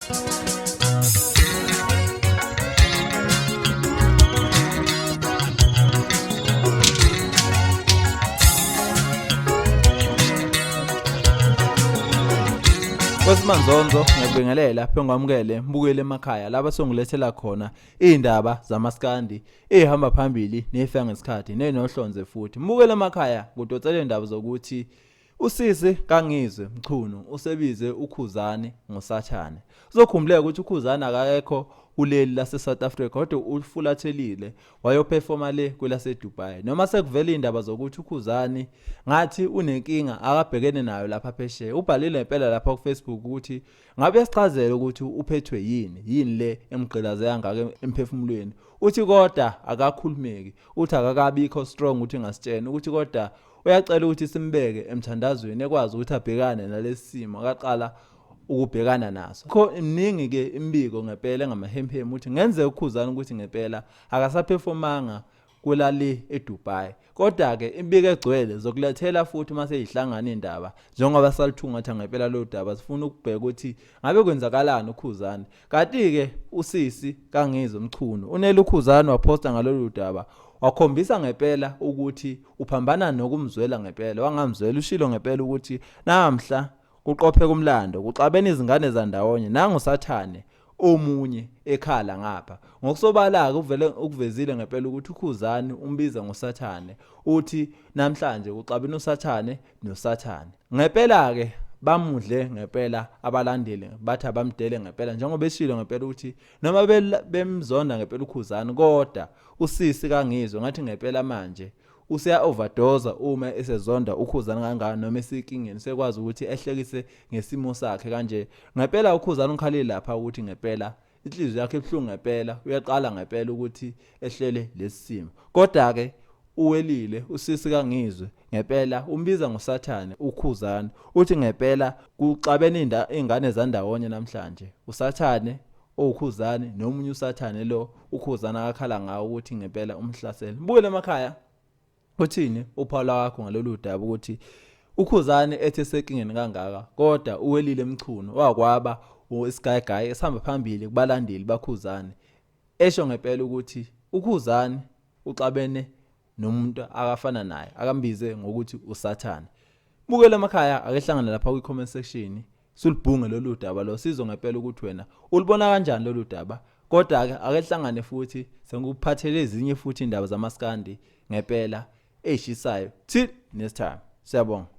Kwesimanzonzo ngiyakubingelela phengwamukele mbukele emakhaya laba songilethela khona izindaba zamaskandi ehamba phambili nefika ngesikhathi nenohlonze futhi mbukele emakhaya kudotsele indaba zokuthi Usisi kaNgizwe Mchunu usebize uKhuzani ngoSathane. Uzokhumbuleka ukuthi uKhuzani akekho kuleli lase-South Africa kodwa ufulathelile wayophefoma le kwelase-Dubai. Noma sekuvela iy'ndaba zokuthi uKhuzani ngathi unenkinga akabhekene nayo lapha phesheya. Ubhalile ngempela lapha ku-Facebook ukuthi ngabe uyasichazela ukuthi uphethwe yini, yini le emgqilaze kangaka emphefumulweni. Uthi kodwa akakhulumeki, uthi akakabikho strong ukuthi ngasitshena ukuthi kodwa Uyacela ukuthi simbeke emthandazweni ekwazi ukuthi abhekane nalesi simo akaqala ukubhekana naso. Kho imningi ke imibiko ngempela engamahemhemu ukuthi ngenzeka uKhuzani ukuthi ngempela akasaphefomanga kwelale eDubai. Kodwa ke imibiko egcwele zokulethela futhi uma seyihlangana indaba njengoba salithungatha ngempela lo daba sifuna ukubheka ukuthi ngabe kwenzakalani uKhuzani. Kanti ke usisi kaNgizwe Mchunu unele uKhuzani waphosta ngalolu daba wakhombisa ngempela ukuthi uphambana nokumzwela ngempela wangamzwela ushilo ngempela ukuthi namhla kuqopheka umlando kuxabene izingane zandawonye nangu sathane omunye ekhala ngapha ngokusobala-ke uvele ukuvezile ngempela ukuthi ukhuzani umbiza ngosathane uthi namhlanje kuxabene usathane nosathane ngempela-ke bamudle ngempela abalandeli bathi abamdele ngempela njengoba eshilo ngempela ukuthi noma bemzonda ngempela ukhuzani kodwa usisi kangizwe ngathi ngempela manje useya overdose uma esezonda ukhuzana kangaka noma esikingeni sekwazi ukuthi ehlekise ngesimo sakhe kanje ngempela ukhuzana ukhalile lapha ukuthi ngempela inhliziyo yakhe ibuhlungu ngempela uyaqala ngempela ukuthi ehlele lesimo kodwa ke uwelile usisi kangizwe ngempela umbiza ngosathane ukhuzana uthi ngempela kuxabene ingane zandawonye namhlanje usathane owukhuzane nomunye usathane lo ukhuzana akakhala ngawo ukuthi ngempela umhlasele bukele emakhaya uthini uphawu wakho ngalolu daba ukuthi ukhuzane ethe sekingeni kangaka kodwa uwelile emchunu wakwaba isigayigayi esihamba phambili kubalandeli bakhuzane esho ngempela ukuthi ukhuzane uxabene nomuntu akafana naye akambize ngokuthi usathane bukela emakhaya ake hlangane lapha kwi comment section sulibhunge lolu daba lo sizo ngempela ukuthi wena ulibona kanjani lolu daba kodwa ke ake hlangane futhi sengikuphathele ezinye futhi indaba zamaskandi ngempela ezishisayo till next time siyabonga.